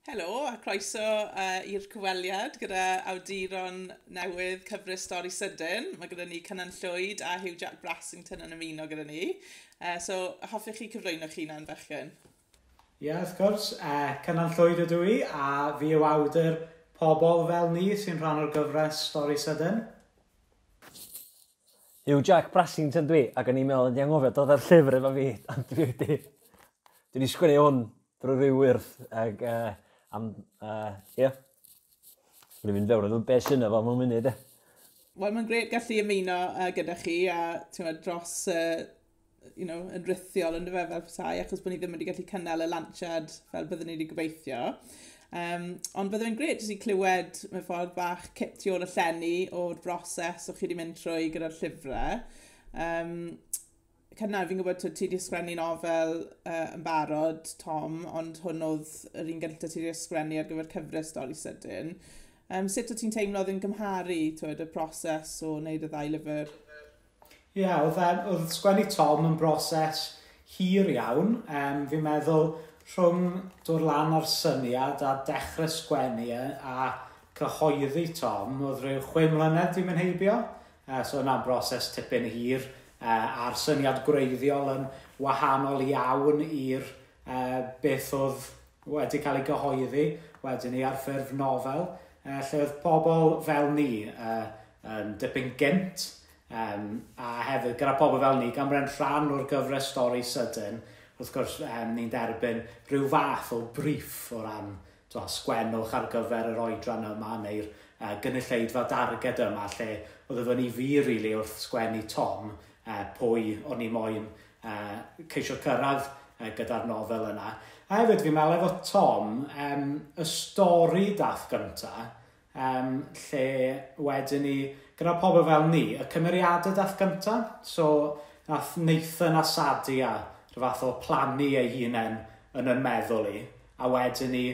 Helo a croeso i'r cyfweliad gyda awduron newydd cyfres Stori Sydyn. Mae gyda ni Cynan Llwyd a Huw Jack Brassington yn ymuno gyda ni. So, hoffech chi cyflwyno chi hunan, bechgyn? Ie, yeah, wrth gwrs. Cynan Llwyd ydw i, a fi yw awdur Pobl Fel Ni sy'n rhan o'r gyfres Stori Sydyn. Huw Jack Brassington dwi, ac o'n i'n meddwl yn anghofio dod â'r llyfr efo fi, ond dwi wedi sgwennu hwn drwy ryw wyrth, ac am, ie. Yeah. Dwi'n mynd fewn, dwi'n beth sy'n efo mewn munud, e. Wel, mae'n grêt gallu ymuno gyda chi a ti'n dros, yn rithiol yn dyfe fel petai, achos bod ni ddim wedi gallu cynnal y lansiad fel byddwn ni wedi gobeithio. Ond byddai'n grêt jyst i clywed mewn ffordd bach cip tu ôl y llenni o'r broses o'ch chi wedi mynd trwy gyda'r llyfrau. Cynan, fi'n gwybod ti wedi ysgrifennu nofel yn barod, Tom, ond hwn oedd yr un gyntaf ti wedi ysgrifennu ar gyfer cyfres Stori Sydyn. Sut o ti'n teimlo oedd yn gymharu twyd, y broses o wneud y ddau lyfr? Ie, yeah, oedd sgwennu Tom yn broses hir iawn. Fi'n meddwl rhwng dod lan ar syniad a dechrau sgwennu a cyhoeddi Tom, oedd rhyw 6 mlynedd dwi'n mynd heibio. So yna'n broses tipyn hir. A'r syniad gwreiddiol yn wahanol iawn i'r beth oedd wedi cael ei gyhoeddi wedyn ni ar ffurf nofel, lle oedd pobl fel ni yn dipyn gynt, a hefyd gyda pobl fel ni, gan bod e'n rhan o'r gyfres Stori Sydyn, wrth gwrs ni'n derbyn rhyw fath o briff o ran sgwennwch ar gyfer yr oedran yma neu'r gynulleidfa darged yma, lle oedd y fyny fi rili wrth sgwennu Tom, pwy o'n i moyn ceisio cyrraedd gyda'r nofel yna. A hefyd fi'n meddwl efo Tom, y stori dath gynta, lle wedyn ni, gyda pobl fel ni, y cymeriadau dath gynta. So, nath Nathan a Sadia rhyw fath o plannu eu hunain yn y meddwl i, a wedyn ni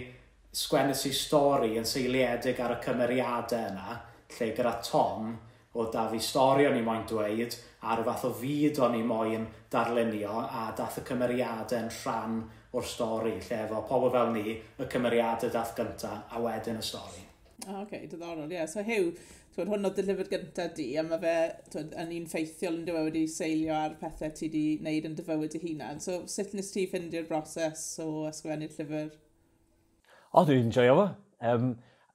sgwennes i stori yn seiliedig ar y cymeriadau yna, lle gyda Tom, oedd da fi stori o'n i moyn dweud, a rhyw fath o fyd o'n i moyn darlunio, a dath y cymeriadau yn rhan o'r stori, lle efo pobl fel ni, y cymeriadau dath gynta, a wedyn y stori. Oh, oce, okay, diddorol, ie. Yeah. So Huw, twyd, hwn oedd dy lyfr gyntaf di, a mae fe twyd, yn un ffeithiol yn dweud wedi seilio ar pethau ti wedi wneud yn dy fywyd dy hunan. So sut nes ti ffindio'r broses o ysgrifennu'r llyfr? O, dwi'n enjoyo fo.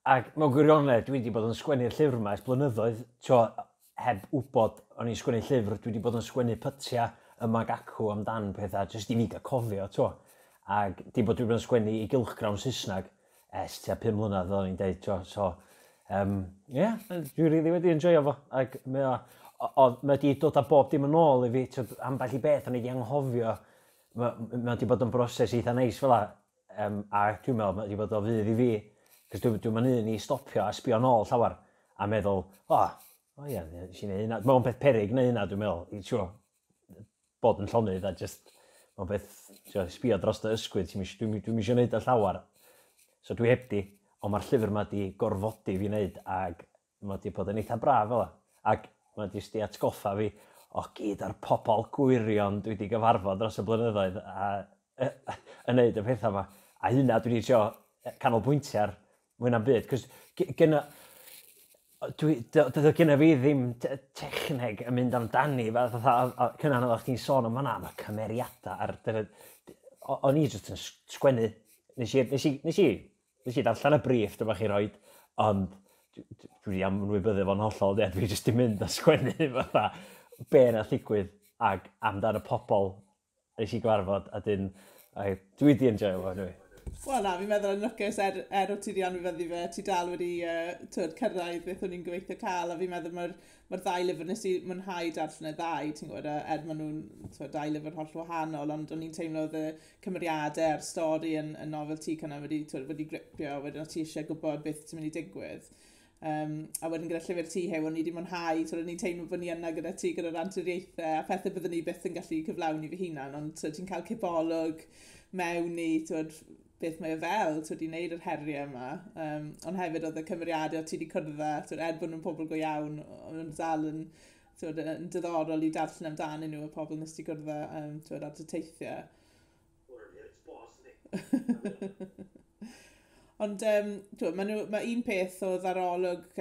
Ac mewn gwirionedd, dwi wedi bod yn sgwennu'r llyfr yma ers blynyddoedd, tio, heb wybod o'n i'n sgwennu llyfr, dwi wedi bod yn sgwennu pytia yma ac acw amdan pethau, jyst i fi gael cofio, tio. Ac di bod dwi wedi bod yn sgwennu i gylchgrawn Saesneg ers tua 5 mlynedd, o'n i'n deud, tio. So, yeah, dwi rili wedi enjoyo fo. Ac mae wedi dod â bob dim yn ôl i fi, tio, ambell i beth o'n i wedi anghofio. Mae wedi bod yn broses eitha neis fel 'a, a dwi'n meddwl mae wedi bod o fudd i fi. Cos dwi'n mynd un i stopio a sbio nôl llawer a meddwl, o ie, nes i neud hynna. Mae'n peth peryg neu hynna, dwi'n meddwl, i trio bod yn llonydd a just, mae'n peth, trio, sbio dros dy ysgwydd, dwi'm isio neud o llawer. So dwi heb di, ond mae'r llyfr yma di gorfodi fi wneud ac mae di bod yn eitha braf fel 'a. Ac mae di jyst di atgoffa fi o gyd ar pobl gwirion dwi wedi gyfarfod dros y blynyddoedd a yn neud y pethau yma. A hynna dwi wedi trio canolbwyntio ar mwy na'm byd. Cos gynna, dydy gynna fi ddim techneg yn mynd amdani. Fatha, Cynan oeddech chdi'n sôn am fan'na, am y cymeriadau. O'n i jyst yn sgwennu. Nes i darllen y briff dyma chi roed, ond dwi wedi anwybyddu fo'n hollol, ie, dwi jyst di mynd a sgwennu fatha be nath ddigwydd ac amdan y pobol nes i gyfarfod, a dyn, a dwi wedi enjoyo fo, anyway. Wel na, fi'n meddwl yn lwcus er o ti wedi anwybyddu fe, ti dal wedi twyd, cyrraedd beth o'n i'n gobeithio cael, a fi'n meddwl mae'r ddau lyfr nes i mwynhau darllen y ddau, ti'n gwybod, er maen nhw'n twyd, dau lyfr holl wahanol, ond o'n i'n teimlo oedd y cymeriadau a'r stori yn nofel ti Cynan wedi, twyd, wedi gripio, wedyn o ti eisiau gwybod beth sy'n mynd i digwydd. A wedyn gyda llyfr ti Huw, o'n i wedi mwynhau, twyd, o'n i'n teimlo bod ni yna gyda ti gyda'r anturiaethau a pethau byddwn ni byth yn gallu cyflawni fy hunan, ond twyd, ti'n cael cipolwg mewn i twyd, beth mae o fel, twyd, i wneud yr heriau yma. Ond hefyd oedd y cymeriadau o ti wedi cwrdd â, twyd, er bod nhw'n pobl go iawn, ond nhw'n dal yn, twyd, yn diddorol i darllen amdanyn nhw, y pobl nes ti gwrdd â twyd, ar dy teithiau. Ond mae ma un peth oedd arolwg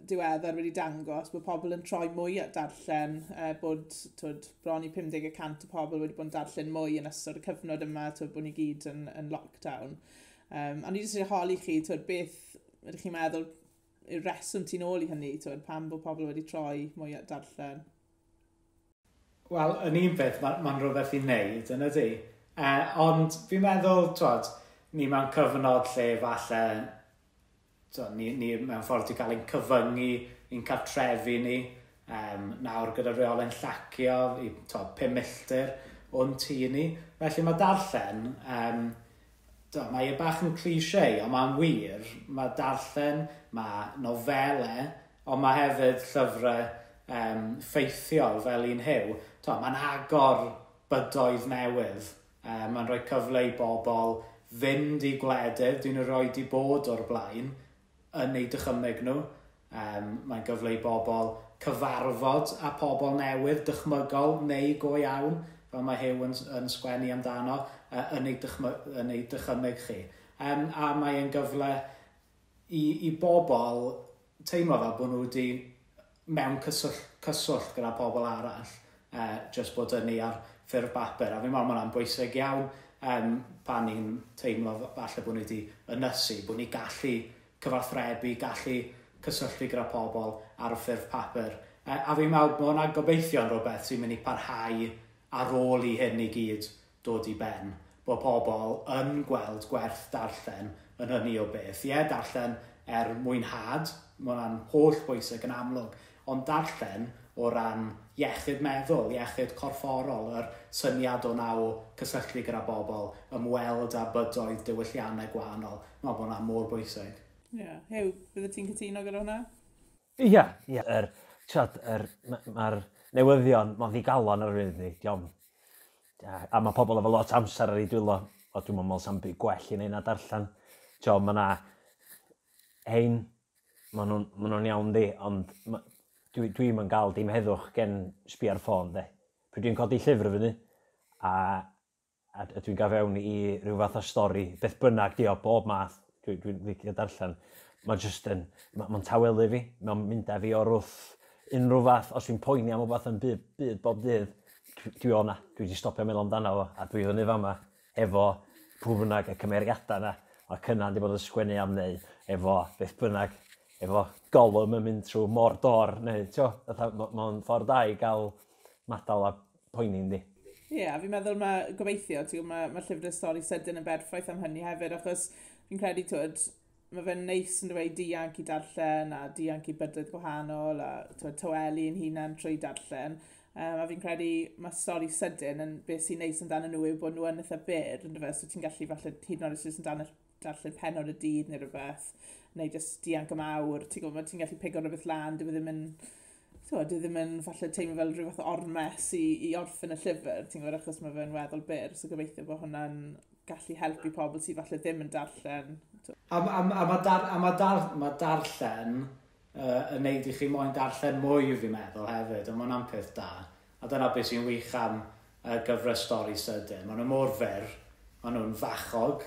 diweddar wedi dangos bod pobl yn troi mwy at darllen, bod twyd, bron i 50% o pobl wedi bod yn darllen mwy yn ystod y cyfnod yma, twyd, bod ni gyd yn lockdown. A ni jyst eisiau holi chi, twyd, beth ydych chi'n meddwl yw'r reswm tu nôl i hynny, twyd, pam bod pobl wedi troi mwy at darllen? Wel, yn un peth, mae'n ma rhywbeth i wneud, yn ydy. Ond fi'n meddwl, twod, ni mewn cyfnod lle falle twod, ni mewn ffordd wedi cael ein cyfyngu i'n cartrefi ni. Nawr gyda reole'n llacio i twod, 5 milltir o'n tŷ ni. Felly mae darllen, twod, mae e bach yn cliché, ond mae'n wir. Mae darllen, mae nofelau, ond mae hefyd llyfrau ffeithiol fel un Huw. Mae'n agor bydoedd newydd. Mae'n rhoi cyfle i bobl fynd i gwledydd dyn nhw rioed 'di bod o'r blaen yn eu dychymyg nhw. Mae'n gyfle i bobl cyfarfod â pobl newydd, dychmygol neu go iawn, fel mae Huw yn sgwennu amdano, yn eu dychymyg chi. A mae'n gyfle i bobl teimlo fel bod nhw wedi mewn cyswllt gyda pobl arall, just bod hynny ar ffurf bapur. A fi'n meddwl mae hwnna'n bwysig iawn pan ni'n teimlo falle bod ni wedi ynysu, bod ni gallu cyfathrebu, gallu cysylltu gyda pobl ar y ffurf papur. A fi'n meddwl bod hwnna'n gobeithio'n rhywbeth sy'n mynd i parhau ar ôl i hyn i gyd dod i ben. Bod pobl yn gweld gwerth darllen yn hynny o beth. Ie, darllen er mwynhad, mae hwnna'n holl bwysig yn amlwg, ond darllen o ran iechyd meddwl, iechyd corfforol, yr syniad o na o cysylltu gyda bobl, ymweld â bydoedd diwylliannau gwahanol. Mae'n bod hwnna mor bwysig. Ie. Yeah. Huw, bydde ti'n cytuno gyda hwnna? Ie, ie. Mae'r newyddion, mae'n ddigalon ar yr un ni, diolch. A mae pobl efo lot amser ar ei dwylo, o dwi'n meddwl sa'm byd gwell i wneud na darllen. Tio, mae na hein, maen nhw'n ma nhw iawn di, ond dwi'n yn gael dim heddwch gen sbio ar ffôn, de. Pryd dwi'n codi llyfr fyny, a dwi'n gael fewn i ryw fath o stori, beth bynnag di o, bob math, dwi'n dwi licio darllen, mae'n just yn, mae'n tawelu fi, mae'n mynd â fi o'r wrth unrhyw fath, os dwi'n poeni am rhywbeth yn byd bob dydd, dwi o'na, dwi wedi stopio meddwl amdano fo, a dwi fyny fama efo pwy bynnag y cymeriadau yna, mae Cynan wedi bod yn sgwennu am neu efo beth bynnag, efo Gollum yn mynd trwy Mordor, neu tio, mae'n ffordd da i gael madal a poeni yndi. Ie, yeah, fi'n meddwl mae gobeithio, ti'n gwybod, mae llyfrau stori sydyn yn berffaith am hynny hefyd, achos fi'n credu, twyd, mae fe'n neis yn dweud dianc i darllen a dianc i bydoedd gwahanol a twyd, tawelu yn hunan trwy darllen. A fi'n credu mae stori sydyn yn beth sy'n neis amdano nhw yw bod nhw yn eitha byr, yn dyfe, so ti'n gallu falle hyd yn oed os ti'n darllen pennod y dydd neu rhywbeth, neu jyst dianc am awr, ti'n gwybod, ti'n gallu pigo rhywbeth lan, dyw e ddim yn, dyw e ddim yn falle teimlo fel rhyw fath o ormes i orffen y llyfr, ti'n gwybod, achos mae fe'n weddol byr, so gobeithio bod hwnna'n gallu helpu pobl sydd falle ddim yn darllen. A mae darllen yn neud i chi moyn darllen mwy, fi'n meddwl hefyd, ond mae hwnna'n peth da. A dyna beth sy'n wych am gyfres stori sydyn. Maen nhw mor fyr, maen nhw'n fachog,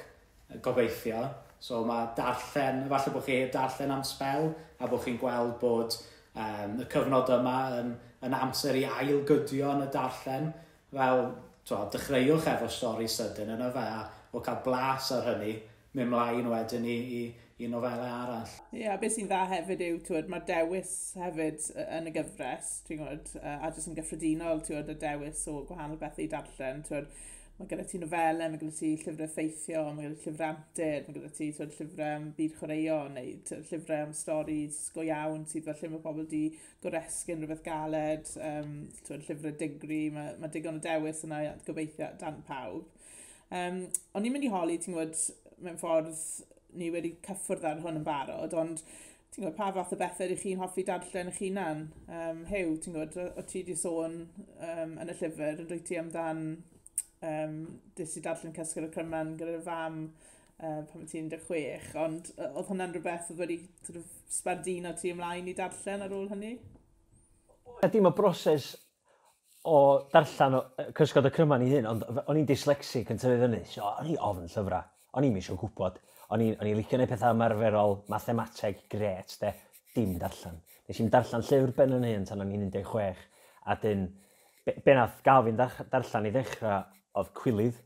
gobeithio. So mae darllen, falle bod chi heb darllen am sbel, a bod chi'n gweld bod y cyfnod yma yn amser i ailgydio yn y darllen. Fel, twa, dechreuwch efo stori sydyn yna fe, a o cael blas ar hynny, mynd mlaen wedyn i nofelau arall. Ie, yeah, beth sy'n dda hefyd yw, twyd, mae'r dewis hefyd yn y gyfres, ti'n gwybod, a jyst yn gyffredinol, twyd, y dewis o gwahanol bethau i darllen, twyd, mae gyda ti nofelau, mae gyda ti llyfrau ffeithiol, mae gyda ti llyfrau antur, mae gyda ti twyd, llyfrau am byd chwaraeon, neu twyd, llyfrau am storis go iawn sydd fel lle mae pobl di goresgyn rhywbeth galed, twyd, llyfrau digri, mae digon o dewis yna gobeithio dan pawb. O'n i'n mynd i holi, ti'n gwybod, mewn ffordd ni wedi cyffwrdd ar hwn yn barod, ond ti'n gwybod, pa fath o bethau ydych chi'n hoffi darllen eich hunan? Huw, ti'n gwybod, o ti wedi sôn yn y llyfr, yn dweud ti amdan des i darllen Cysgod y Cryman gyda'r fam pan ti'n 16, ond oedd hwnna'n rhywbeth oedd wedi sort of, sbarduno ti ymlaen i darllen ar ôl hynny? Dim y broses o darllen o, Cysgod y Cryman i hyn, ond o'n i'n dyslexic yn tyfu fyny, so o'n i ofn llyfrau. O'n i'n eisiau gwybod. O'n i'n licio gwneud pethau ymarferol, mathemateg, gret, de, dim darllen. Nes i'n darllen llyfr ben yn hun tan o'n i'n 16. A dyn, be nath gael fi'n darllen i ddechrau oedd Cwilydd.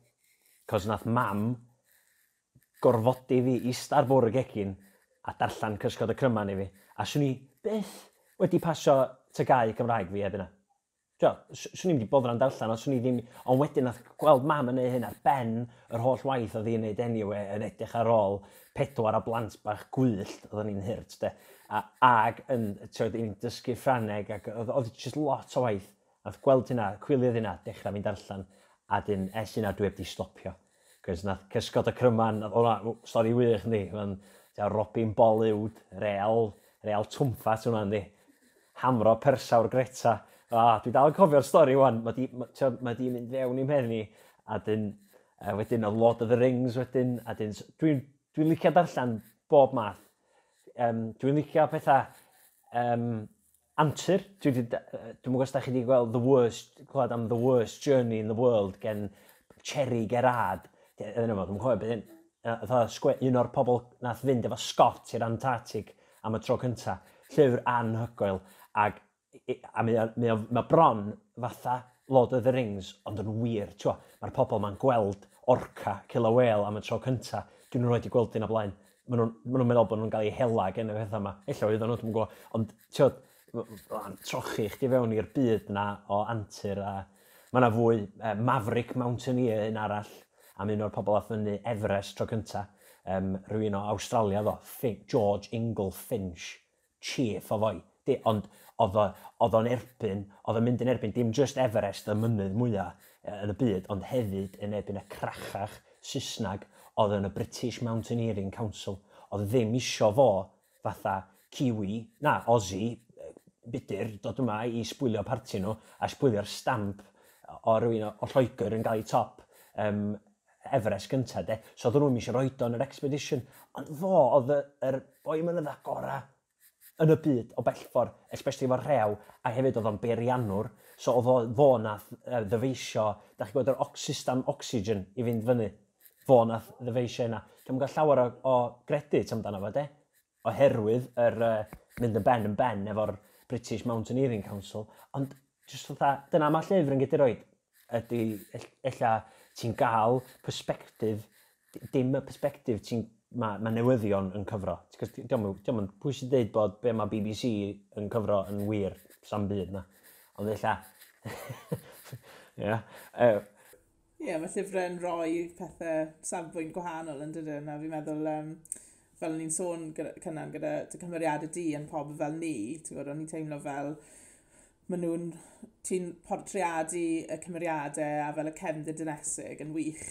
Cos nath mam gorfodi fi ista ar bwr y gegin a darllen Cysgod y Cryman i fi. A swn i byth wedi pasio TGAU Cymraeg fi heb yna. Swn i'n wedi boddran darllen, ond swn i ddim. Ond wedyn nath gweld mam yn neud hyn ar ben yr holl waith oedd hi'n neud anyway, yn edrych ar ôl pedwar o blant bach gwyllt, oedden ni'n hurt, de. Ag yn, tywed, i'n dysgu Ffrangeg, ac oedd just lot o waith. Nath gweld hynna, cwilydd hynna, dechrau fi'n darllen, a dyn ers hynna dwi heb di stopio. Cos nath Cysgod y Cryman, oedd hwnna, stori wych, yndi? Mae'n Robin Bollywood, real twmffat hwnna, yndi? Hamro persawr Greta. Ah, dwi dal yn cofio'r stori wan. Mae di mynd fewn i'm mhen i. A dyn, wedyn oedd Lord of the Rings wedyn. A dyn, dwi licio darllen bob math. Dwi'n licio pethau antur. Dwi'n gwybod os da chi wedi gweld The Worst, clywed am The Worst Journey in the World gen Cherry Gerard. Yna fo, dwi'n cofio beth hyn. Un o'r pobl nath fynd efo Scott i'r Antarctic am y tro cynta. Llyfr anhygoel. Ac a mae bron fatha Lord of the Rings, ond yn wir. Mae'r pobl ma'n gweld orca, killer whale am y tro cynta. Dyn nhw'n wedi gweld dyn o blaen. Maen nhw'n ma nhw meddwl bod nhw'n cael eu hela gen y pethau yma. Ella oedden nhw, dwi'n gwybod. Ond, ti'n trochi chdi fewn i'r byd na o antur a mae yna fwy Maverick Mountaineer un arall am un o'r pobl ath fyny Everest tro cynta. Rhywun o Australia ddo, George Ingle Finch, chief o foi. Di, ond oedd o'n erbyn, oedd o'n mynd yn erbyn dim just Everest, y mynydd mwyaf yn y byd, ond hefyd yn erbyn y crachach Saesnag oedd yn y British Mountaineering Council. Oedd ddim isio fo fatha Kiwi, na, Aussie, budur, dod yma i sbwylio parti nhw a sbwylio'r stamp o rywun o Lloegr yn gael ei top Everest gyntaf, de. So oedden nhw'n eisiau roed o yn yr expedition. Ond fo oedd yr boi mynydda gorau yn y byd o bellffordd, especially efo'r rhew, a hefyd oedd o'n beiriannwr. So oedd o, fo nath ddyfeisio, da chi'n gwybod yr system oxygen i fynd fyny. Fo nath ddyfeisio yna. Dwi'n gael llawer o gredit amdano fo, de. Oherwydd yr mynd yn ben efo'r British Mountaineering Council. Ond just fatha, dyna mae llyfr yn gyda roed. Ydy, ella ti'n gael perspective, dim y perspective ti'n mae ma newyddion yn cyfro. Diolch yn pwy sy'n dweud bod be mae BBC yn cyfro yn wir, sam byd na. Ond ella, ie. Ie, mae llyfrau'n rhoi pethau safbwynt gwahanol yn dydyn, a fi'n meddwl, fel o'n i'n sôn cynnan gyda dy cymeriadau di yn pobl fel ni, ti'n gwybod, o'n i'n teimlo fel maen nhw'n, ti'n portreadu y cymeriadau a fel y cefndir dinesig yn wych.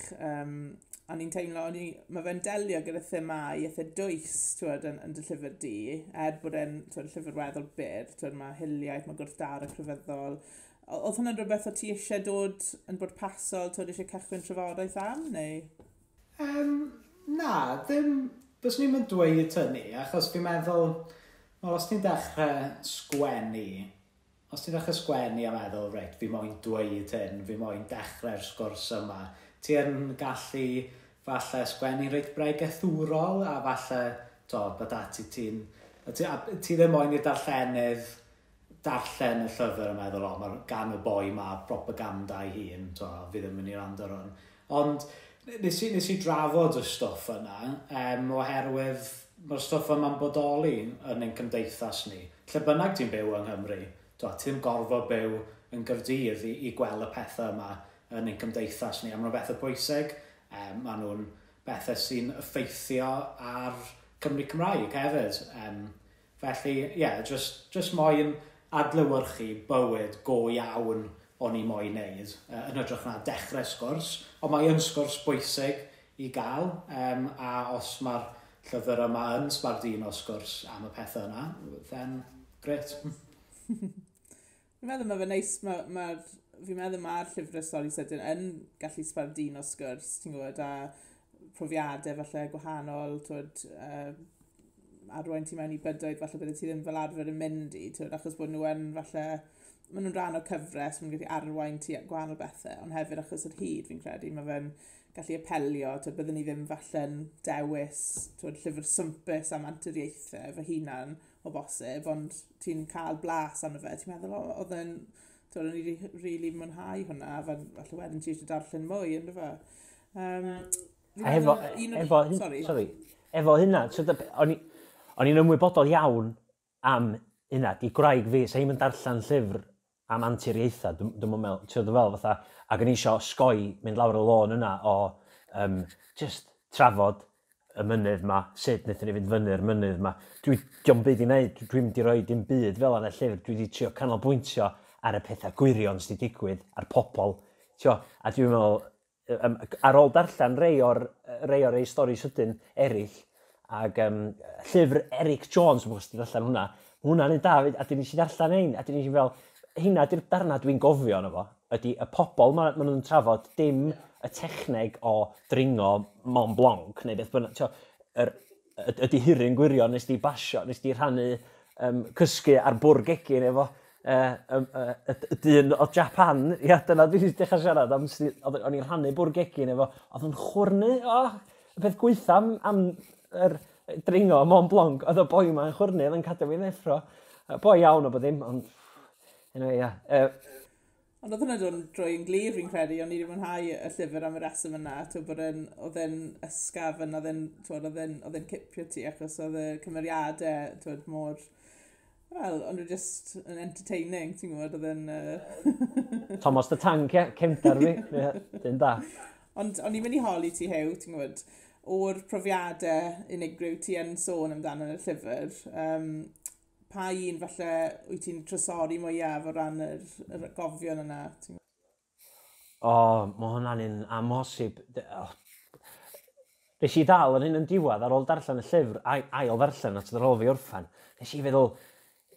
A ni'n teimlo, o'n i, mae fe'n delio gyda themau eitha dwys, ti'n yn dy llyfr di, er bod e'n llyfr weddol byr, ti'n mae hiliaeth, mae gwrthdaro crefyddol. Oedd hwnna'n rhywbeth o ti eisiau dod yn bwrpasol, ti'n eisiau cychwyn trafodaeth am, neu? Na, ddim, bys ni'n mynd dweud hynny, achos fi'n meddwl, wel, os ti'n dechrau sgwennu a meddwl, reit, fi moyn dweud hyn, fi moyn dechrau'r sgwrs yma, ti yn gallu falle sgwennu reit bregethwrol a falle, to, bod ati ti'n... Ti ddim moyn i'r darllenydd darllen y llyfr a meddwl, o, mae gan y boi ma propaganda ei hun, to, fi ddim yn mynd i wrando ar hwn. Ond nes i drafod y stwff yna, oherwydd mae'r stwff yma'n bodoli yn ein cymdeithas ni. Lle bynnag ti'n byw yng Nghymru, to, ti ddim gorfod byw yn Gaerdydd i gweld y pethau yma yn ein cymdeithas ni. A maen nhw'n bethau bwysig, maen nhw'n bethau sy'n effeithio ar Cymru Cymraeg hefyd. Felly, ie, yeah, just moyn adlewyrchu bywyd go iawn o'n i moyn neud, yn hytrach na dechrau sgwrs, ond mae yn sgwrs bwysig i gael, a os mae'r llyfr yma yn sbarduno sgwrs am y pethau yna, then great. Fi'n meddwl mae fe'n neis, fi'n meddwl mae'r llyfrau stori sydyn yn gallu sbarduno sgwrs, ti'n gwybod, a profiadau falle gwahanol, twyd, arwain ti mewn i bydoedd falle bydde ti ddim fel arfer yn mynd i, twyd, achos bod nhw yn falle maen nhw'n rhan o cyfres, maen nhw'n gallu arwain ti at gwahanol bethau, ond hefyd achos yr hyd, fi'n credu, mae fe'n gallu apelio, twyd, byddwn ni ddim falle'n dewis, twyd, llyfr swmpus am anturiaethau fy hunan o bosib, ond ti'n cael blas arno fe, ti'n meddwl, oedd e'n, twyd, o'n i wedi really mwynhau hwnna, a falle wedyn ti eisiau darllen mwy, ynddo fe. A efo, sorry. Sorry, efo hynna, so, o'n i'n ymwybodol iawn am hynna, di gwraig fi, sa hi'm yn darllen llyfr am anturiaethau, dwi'n meddwl, ti'n fel fatha, ac o'n i eisiau osgoi mynd lawr y lôn yna o just trafod y mynydd ma, sut wnaethon ni fynd fyny'r mynydd ma. Dwi dio'm byd i wneud, dwi'n mynd i roi dim byd fel yna llyfr, dwi wedi trio canolbwyntio ar y pethau gwirion sydd wedi digwydd, ar pobl, tio, a dwi'n meddwl, ar ôl darllen rei o'r ei stori sydyn eraill, ac llyfr Eric Jones, dwi'n gwybod darllen hwnna, hwnna'n un da, a dyn nes i darllen ein, a dyn nes i fel, hynna di'r darna dwi'n gofio yno fo, ydy y pobl ma nhw'n trafod, dim y techneg o dringo Mont Blanc, neu beth bynnag, tio, ydy hiryn gwirion nes di basio, nes di rhannu cysgu ar bwr gegin efo y dyn o Japan, ia, dyna dwi wedi dechrau siarad am, o'n i'n rhannu bwr gegin efo, oedd o'n chwrnu, oh, y peth gweitha am yr dringo Mont Blanc, oedd y boi yma'n chwrnu, oedd yn cadw fi'n effro. Boi iawn o bod ddim, ond, anyway, ia. Ond oedd hwnna dod drwy yn glir, fi'n credu, o'n i wedi mwynhau y llyfr am y reswm yna, twyd, bod yn, oedd e'n ysgafn, oedd e'n cipio ti, achos oedd y cymeriadau, twyd, mor, wel, ond nhw just yn entertaining, ti'n gwybod, oedd e'n... Thomas the Tank, ie, cefndar fi, ie, dyn da. Ond o'n i'n mynd i holi ti, Huw, ti'n gwybod, o'r profiadau unigryw ti yn sôn amdano yn y llyfr, pa un falle wyt ti'n trysori mwyaf o ran yr gofion yna? O, mae hwnna'n un amhosib. Oh. Nes i ddal yn hyn yn diwedd ar ôl darllen y llyfr, ail ddarllen at ar ôl fi orffan. Nes i feddwl,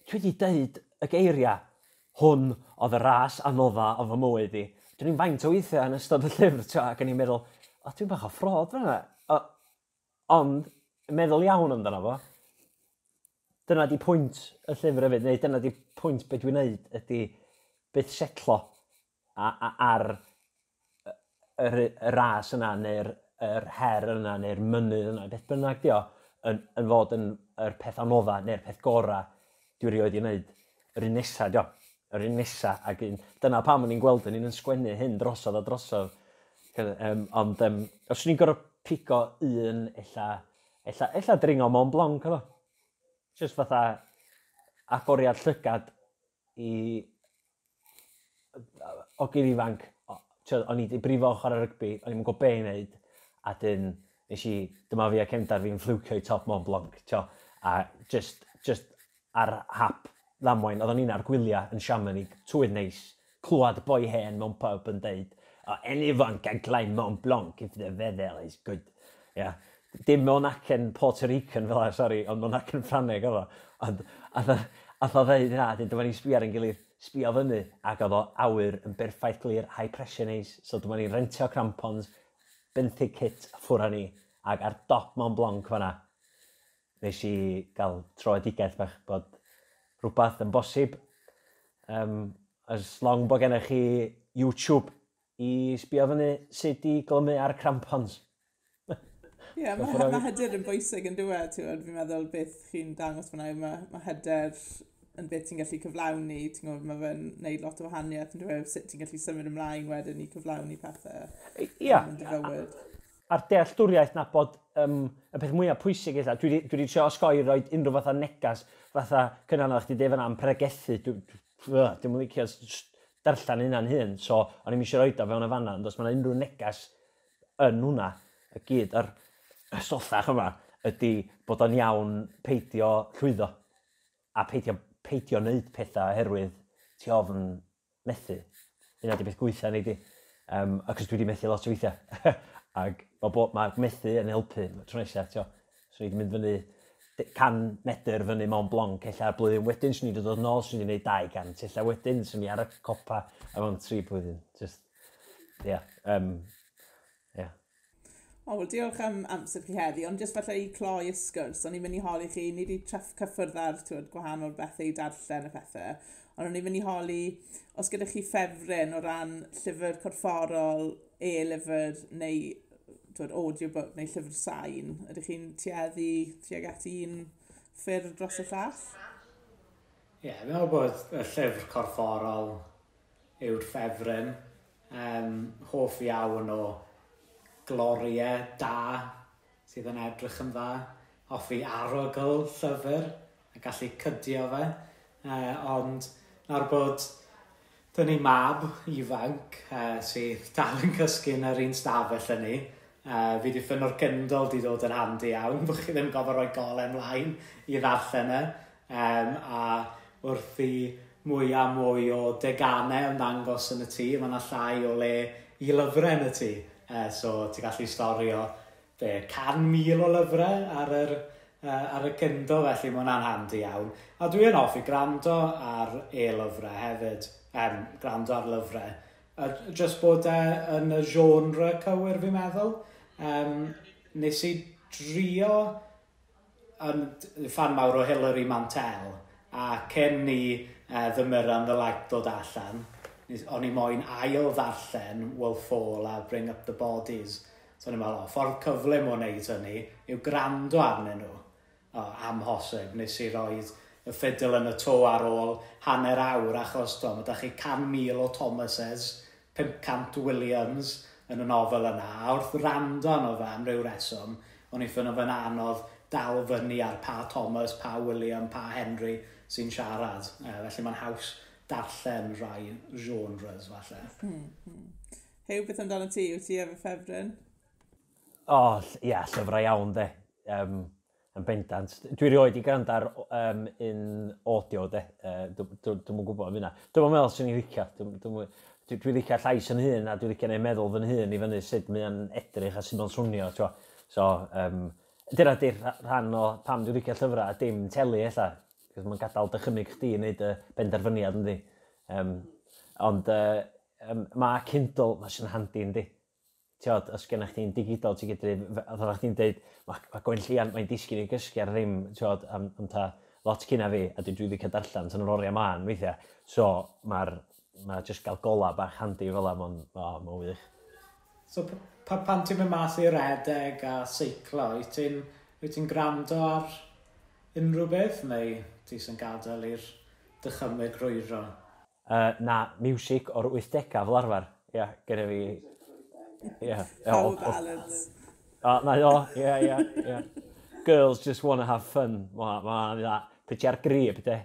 dwi wedi deud y geiriau, hwn oedd y ras anodda o fy mywyd i. Dwi'n i'n faint o weithiau yn ystod y llyfr, tio, ac o'n i'n meddwl, o, dwi'n bach o ffrod fan'na. Ond, meddwl iawn amdano fo, dyna di pwynt y llyfr hefyd, neu dyna di pwynt beth dwi'n neud, ydy byth setlo ar y ras yna, neu'r yr her yna, neu'r mynydd yna, beth bynnag di o, yn fod yn yr peth anodda, neu'r peth gora dwi rioed i wneud. Yr un nesa, di o. Yr un nesa, ac un, dyna pam o'n i'n gweld yn un yn sgwennu hyn drosodd a drosodd. Ond os o'n i'n gorfod pigo un, ella dringo Mont Blanc, oedd o. Just fatha agoriad llygad i ogyn ifanc. O'n i wedi brifo chwarae rygbi, o'n i'n gwybod be i wneud, a dyn nes i, dyma fi a cefndar fi'n ffliwcio i top Mont Blanc, tio, a just ar hap ddamwain, oedden ni'n ar gwyliau yn Chamonix, tywydd neis, clywed boi hen mewn pub yn deud, "Oh, anyone can climb Mont Blanc if the weather is good." Yeah. Dim mewn acen Puerto Rican fel 'a, sori, ond mewn acen Ffrangeg oedd o. Ond ath o ddeud hynna, a dyma ni'n sbio ar ein gilydd, sbio fyny, ac oedd o awyr yn berffaith glir, high pressure neis, so dyma ni'n rentio crampons, benthyg kit, a ffwrdd â ni, ac ar dop Mont Blanc fan'na, nes i gael troedigaeth bach bod rhywbeth yn bosib. As long bod gennych chi YouTube i sbio fyny sut i glymu ar crampons. Ie, yeah, mae hyder yn bwysig yn dweud, ti'n gwybod, fi'n meddwl beth chi'n dangos fyna, mae hyder yn beth ti'n gallu cyflawni, ti'n gwybod, mae fe'n neud lot o wahaniaeth yn dweud sut ti'n gallu symud ymlaen wedyn i cyflawni pethau yn dy fywyd. A'r dealltwriaeth na bod y peth mwyaf pwysig ella, dwi trio osgoi rhoi unrhyw fatha negas, fatha cynnar na chdi deud fan'na am pregethu, dwi'm yn licio darllen hynna'n hun, so o'n i'm eisiau roed o fewn y fan'na, ond os mae 'na unrhyw negas yn hwnna, y gyd, yr y sothach yma, ydy bod o'n iawn peidio llwyddo, a peidio wneud pethau oherwydd ti ofn methu. Hynna di beth gweitha nei di. Achos dwi wedi methu lot o weithiau. Ac mae methu yn helpu tro nesaf, tio. So ni wedi mynd fyny 100 medr fyny Mont Blanc, ella blwyddyn wedyn, swn i wedi dod nôl, swn i wedi gwneud 200, ella wedyn, swn i ar y copa a mewn 3 blwyddyn. Just, yeah. Yeah. O, wel, diolch am amser chi heddi, ond jyst falle i cloi y sgwrs, o'n i'n mynd i holi chi, ni wedi cyffwrdd ar, twyd, gwahanol bethau i darllen y pethau, ond o'n i'n mynd i holi, os gyda chi ffefryn o ran llyfr corfforol, e-lyfr neu, twyd, audiobook neu llyfr sain, ydych chi'n tueddu tuag at un ffyrdd dros y llall? Ie, yeah, fi'n meddwl bod y llyfr corfforol yw'r ffefryn. Hoff iawn o gloriau da sydd yn edrych yn dda. Hoffi arogl llyfr a gallu cydio fe. Ond nawr bod dyn ni mab ifanc sydd dal yn cysgu yn yr un stafell yn ni, fi wedi ffyno'r Kindle di dod yn handi iawn, bod chi ddim gofod rhoi golau ymlaen i ddarllen e. A wrth i mwy a mwy o deganau ymddangos yn y tŷ, mae yna llai o le i lyfrau yn y tŷ. So ti'n gallu storio 100,000 o lyfrau ar y Kindle, felly mae hwnna'n handi iawn. A dwi yn hoffi gwrando ar e-lyfrau hefyd, gwrando ar lyfrau. Just bod e yn y genre cywir, fi'n meddwl. Nes i drio yn fan mawr o Hilary Mantel, a cyn i The Mirror and the Light dod allan, o'n i moyn ail ddarllen Wolf Hall a Bring Up the Bodies. So o'n i'n meddwl, o, ffordd cyflym o wneud hynny yw gwrando arnyn nhw. O, amhosib, nes i roi y ffidil yn y to ar ôl hanner awr, achos to, mae da chi 100,000 o Thomases, 500 Williams yn y nofel yna, a wrth wrando arno fe am ryw reswm, o'n i'n ffyno fe'n anodd dal fyny ar pa Thomas, pa William, pa Henry sy'n siarad. Felly mae'n haws darllen rhai genres, falle. Huw, beth amdano ti? Wyt ti efo ffefryn? O, ia, yeah, llyfrau iawn, de. Yn bendant. Dwi rioed i gwrando ar un audio, de. Dwi'm yn gwybod am hynna. Dwi'm yn meddwl sy'n i'n licio. Dwi'n licio llais yn hun a dwi'n licio neud meddwl fy hun i fyny sut mae'n edrych a sut mae'n swnio. Tio. So, dyna di'r rhan o pam dwi'n licio llyfrau a dim teli ella. Cos mae'n gadael dychymyg chdi i wneud y benderfyniad, yndi. Ond mae Kindle, mae sy'n handi, yndi. Tiod, os gennych chdi'n digidol, ti'n gedru, oedd chdi'n deud, mae Gwenllian, mae'n disgyn i gysgu ar ddim, tiod, am ta lot cynna fi, a dwi wedi cael darllen tan yr oriau mân weithiau. So, mae'r ma just gael gola bach handi fel 'a, mae'n oh, ma wych. So, pan ti'n mynd mas i redeg a seiclo, wyt ti'n gwrando ar unrhyw beth, neu ti sy'n gadael i'r dychymyg rwyro? Na, music o'r 80au fel arfer. Ia, yeah, gyda fi. Ia. Power ballads. O, na, o, ie. Girls Just Wanna Have Fun. Ma, pe ti ar grib, de,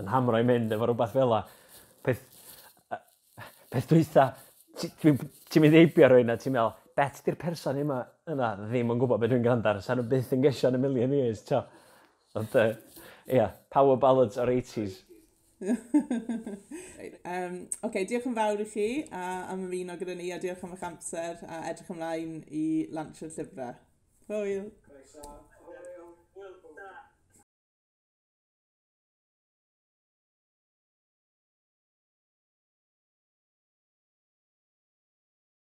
yn hamro i mynd efo rhywbeth fel 'a. Peth dwytha, ti'n mynd heibio rhywun a ti'n meddwl, bet di'r person yma yna ddim yn gwybod beth dwi'n gwrando ar, sa'n nhw byth yn gesio yn a million years, tio. Ond, ie, yeah, power ballads o'r 80s. OK, diolch yn fawr i chi am ymuno gyda ni a diolch am eich amser a edrych ymlaen i lansio'r llyfrau. Hwyl! Croeso.